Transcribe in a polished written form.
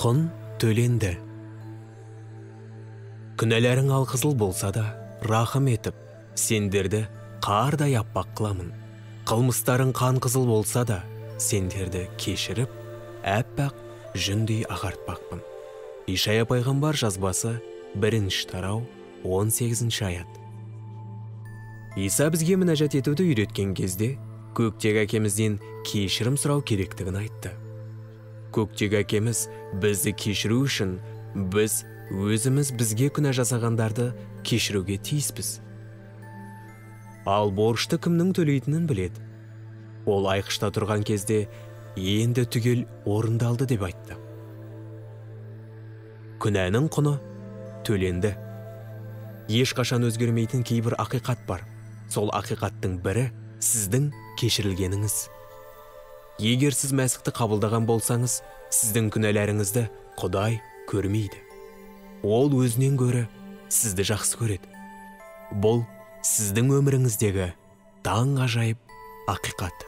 Құн төленді. Күнәларың алқызыл болса да, рахым етіп, сендерді қардай аппақ қыламын. Қылмыстарың қан қызыл болса да, сендерді кешіріп, әппақ жүндей ағартпақпын. Ишая пайғамбар жазбасы, 1 тарау, 18 аят. Иса бізге мінәжат етуді үйреткен кезде, көктегі әкемізден кешірім сұрау керектігін айтты. Көктегі әкеміз бізді кешіру үшін біз өзіміз бізге күнә жасағандарды кешіруге тиіспіз. Ал борышты кімнің төлейтінін біледі. Ол айқышта тұрған кезде енді түгел орындалды деп айтты. Күнәнің құны төленді. Ешқашан өзгермейтін кейбір ақиқат бар. Сол ақиқаттың бірі сіздің кешірілгеніңіз. Егер сіз Мәсіхті қабылдаған болсаңыз, сіздің күнәларыңызды Құдай көрмейді. Ол өзінен гөрі сізді жақсы көреді. Бұл сіздің өміріңіздегі таңғажайып ақиқат.